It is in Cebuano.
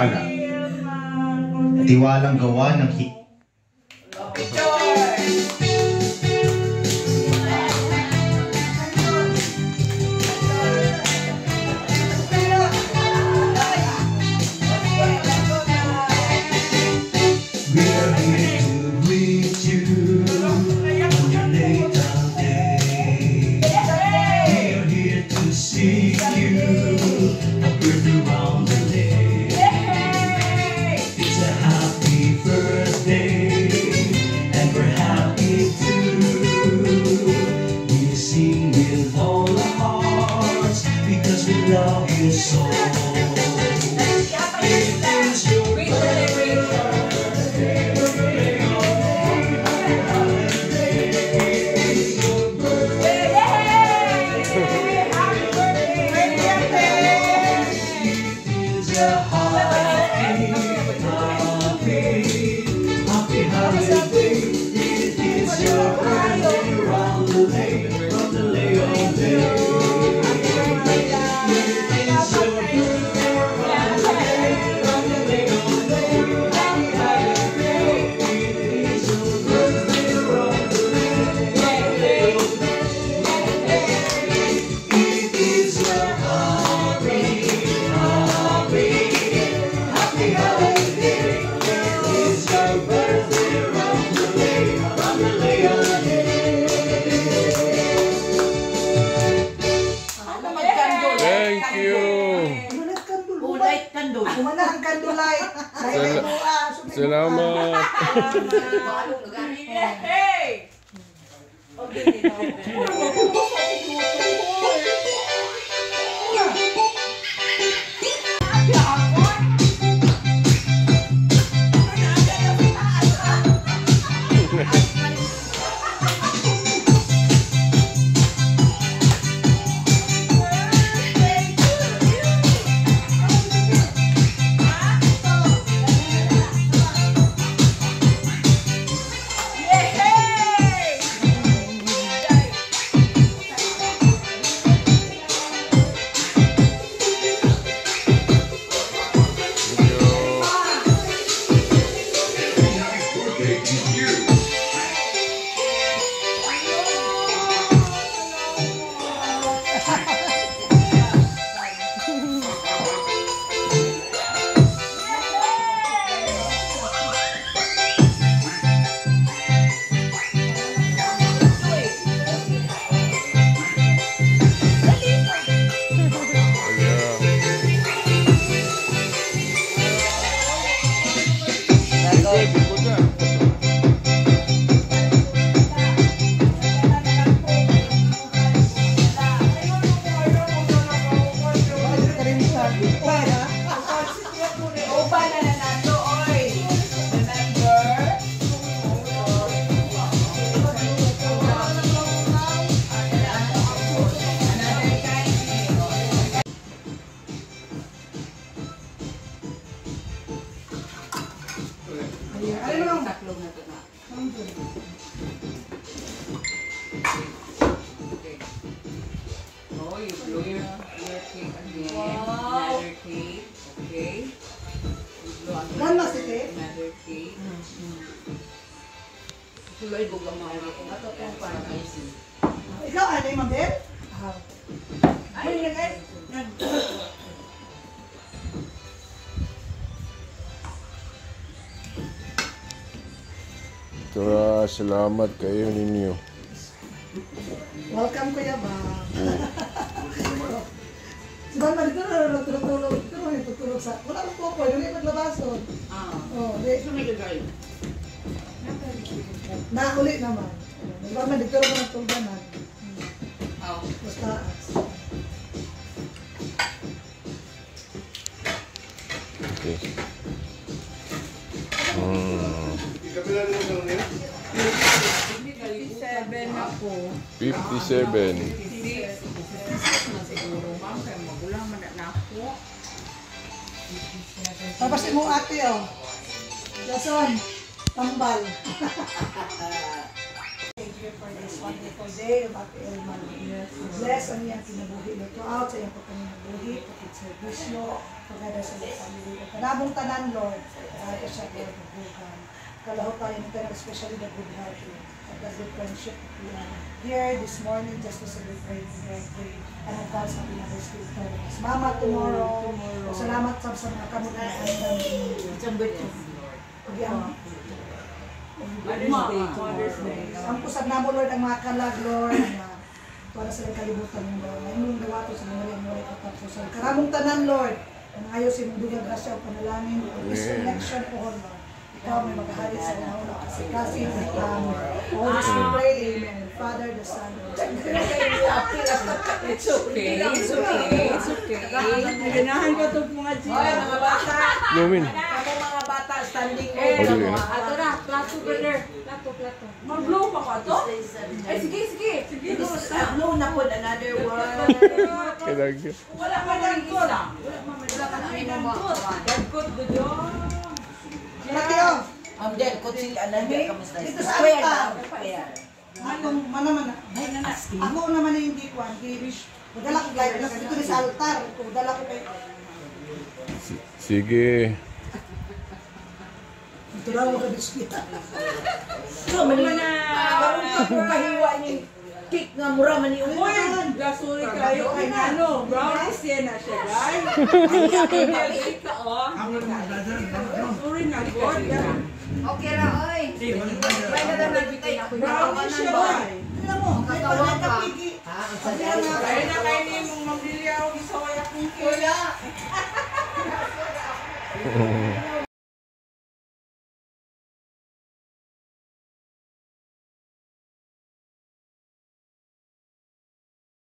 Tiwala. Tiwalang gawa ng We are here to greet you on your natal day. We are here to see you a birthday round the day. It's a happy birthday, and we're happy too. We sing with all our hearts because we love you so. It is your birthday. It is your birthday. It is a happy, happy, happy holiday. It is your birthday round the lay, round the lay all day. It is your birthday round the lay, round the lay all day. Happy holiday. It is your birthday round the lay, round the lay all day. It is your happy, happy, happy holiday. It is your birthday round the lay all day. Thank you. Light candle. Oh, light candle. Kumana ang candle light. Salamat. Hey! Thank you. Birthday to you. Yeah. Good, good na. Uban na na nato, oy. Remember? Another kind. Ano lang? Taklog na to na. Okay. Oh, you blow your cake again. Another cake. Okay. You blow again. Gan na si te? Another cake. Tuloy bugamay ako. Ato tong parang icing. Ikaw, ano yung Mabel? Ay, nag Tara, salamat kayo ninyo. Welcome, Kuya Bob. Si Mama dito na natutulog. Dito na natutulog sa... Wala akong popoy. Dali maglabason. Ah. Oh, di. So may gagawin. Nauli naman. Si Mama dito na natulog na. Oh. Basta. Okay. 57 ako. 57. 56. 56 na siguro, ma'am. Kaya magulang man na ako. Tapos mo ate, oh. Jason, tambal. for this wonderful day of Ate Elma. Bless ang iyang kinabuhi, Lord, throughout sa iyang pagkakinabuhi, pagkit-servisyo, together sa iyang family. At kanabong tanan, Lord, kaya siya, Lord, magbukan. Kalaho tayo ng tanan, especially the good health, Lord, at the good friendship that we are here this morning just to celebrate the birthday and advance happy Mother's Day to Mama tomorrow. O salamat sab sa mga kamot na andam. December 2. Ang Mother's Day. Mother's Day. Ang pusag namo, Lord, ang mga kalag, Lord, nga wala sa kalibutan mo, Lord. Ay mong dawato sa mga iyang walay katapusan. Karamong tanan, Lord, ang ayaw sa imong dugang grasya o panalangin, o peace Amen. election po, Lord. Ikaw may maghahari sa una kasi kasi All this we pray, amen. Father, the Son, and the Holy Spirit. It's okay. It's okay. It's okay. Ganahan ko itong mga Hoy, mga bata. Lumin. Kamo mga bata, standing Eh, over. Oh, dili na. Ato na, plato, brother. Plato, plato. Mag-blow pa ko ato? Ay, sige, sige. Sige, Blow na po another one. Kailangan. Wala pa lang isa. Wala pa lang isa. Dagkot, gudyo. Mateo, Then, kutsil, another, kamusta? Dito sa Square altar. na, square. Atong mana man ako naman na hindi kwan, di dala ko live na dito ni sa altar, ko dala ko kay Sige. Ito raw ka biscuit. So, mani, karon ka kung kahiwa ni cake nga mura man ni Uy, gasuri kayo kay ano. Brownies yan na siya, guys. Ka, oh. Sorry na, God. Okay ra, oy. May Brownies siya, guys. Tingnan mo, may pagkakapigi. Ha, ang Kaya na kayo ni mong mambilya ako sa kaya kong cake. Wala.